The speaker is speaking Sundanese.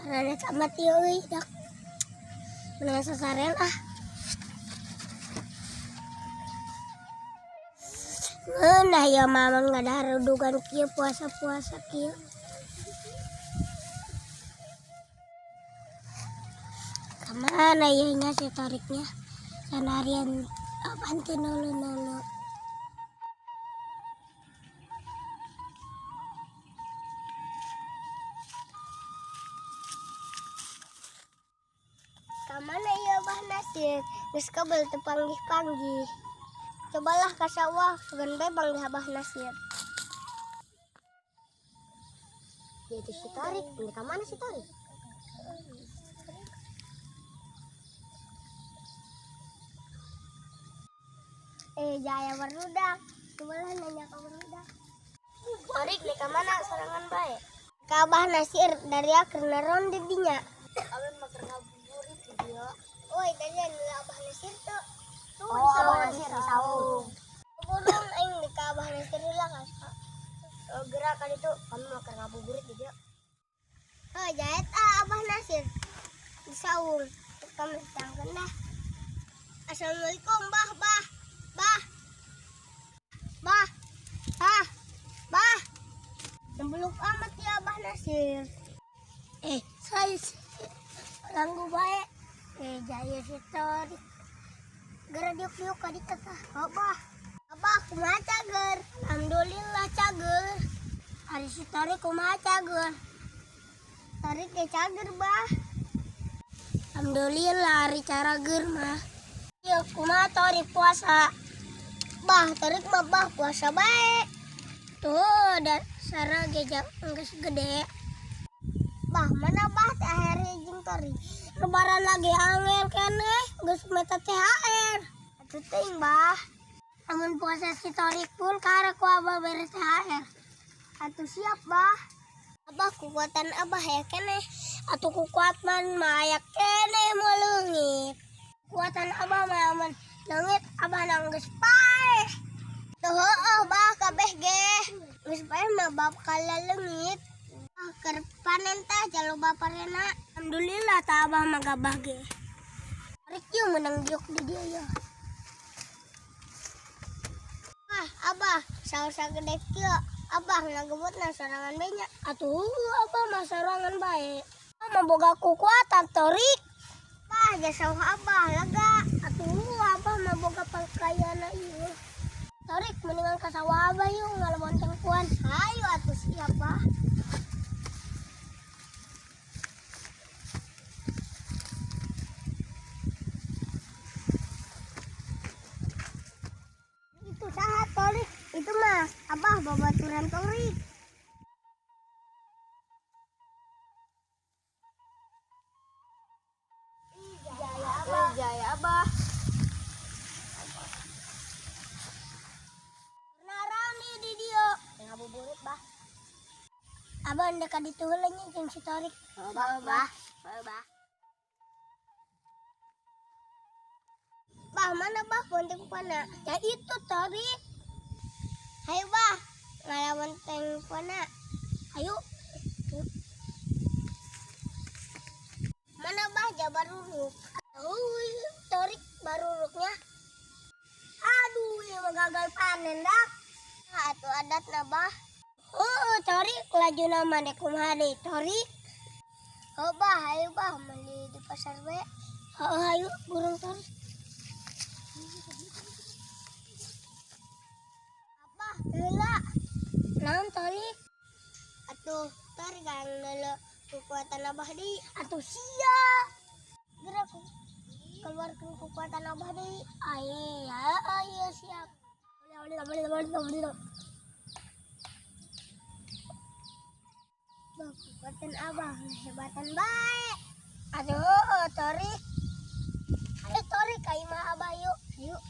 Rada amat ieu euy dak. Meunang sasaren ah. Ngeunah ieu mah mun ngadarudugan kieu puasa-puasa kieu. Kamana ieu nya si Toriknya? Sanarian apaan teh nolo-nolo. Kamana ieu Abah Nasir? Geus kebel teu panggih-panggih. Cobalah ka sawah, sugan bae panggih Abah Nasir. Ya itu si Torik, ini ka mana si Torik? Eh, jaya barudak. Cobalah nanya ka barudak. Torik nih ka mana sorangan bae? Ka Abah Nasir dari akhir naron di dinya. Abah mah keur ngabuburit di dieu. Oi, dari anu Abah Nasir tuh. Tuh, Oh, Abah Nasir di saung. Burung aing di ka Abah Nasir lah ka. Oh, gerak kali itu kami mah keur ngabuburit di dieu. Oh, jahit ah Abah Nasir di saung. Kami tangkeun dah. Assalamualaikum, Bah, Bah. Bah. Bah. Ah. Bah. Sebelum amat ya Abah Nasir. Eh, saya ganggu bae. Eh, jaya si Torik. Gara diuk-diuk ka ditu tah. Oh, Bah. Abah kumaha cager? Alhamdulillah cager. Ari si Torik kumaha cager? Torik ge cager, Bah. Alhamdulillah ari carager mah. Ieu kumaha Torik puasa? Bah, Torik mah bah puasa bae. Tuh, da sara ge geus gede. Bah, mana bah THR jeung Torik? Lebaran lagi angel keneh, geus meta THR. Atuh teuing, Bah. Amun puasa si Torik pun karek ku Abah bere THR. Atuh siap, Bah. Abah kekuatan Abah ya keneh. Atuh kekuatan mah aya keneh moal leungit. Kekuatan Abah mah amun leungit Abah nang geus paeh. Tuh heueuh Bah kabeh ge. Geus paeh mah bakal leungit. Ah, keur panen tah jaloba parena. Alhamdulillah tah Abah mah gabah ge. Tarik ieu meunang diuk di dieu ya. Ah, Abah saur sagede kieu. Abah ngagebutna sorangan bae nya. Atuh Abah mah sorangan bae. Abah mah boga kekuatan Torik. Bah, jasa Abah lega. Atuh Abah mah boga pakaianna ieu. Torik mendingan ka sawah Abah yeuh ngalebon tengkuan. Hayu atuh siap, Bah. Itu saha Torik? Itu mah Abah babaturan Torik. Jaya Abah. Jaya Abah. Narami di dieu. Ngabuburit, Bah. Abah ndek ka ditu heula nya jeung si Torik. Oh, Bah, Bah. Bah, Bah. Bah, mana Bah bonteng pana? Ya itu Torik. Hayu Bah, ngalawan teng pana. Ayo. Mana Bah jabaruruk? Uy, Torik baruruknya. Aduh, ini mah gagal panen dah. Atuh adatna Bah. Oh, Torik laju nama dek kumaha deui Torik. Oh Bah, ayo Bah meuli di pasar bae. Oh, ayo burung Torik. Abah, heula. Naon Torik? Atuh, Torik kan leuleuh kekuatan Abah deui. Atuh sia. Gerak keluarkan kekuatan Abah deui. Ayo, ayo siap. Bah, kekuatan Abah hebatan bae. Aduh, Torik. Ayo Torik ka imah Abah yuk. Yuk.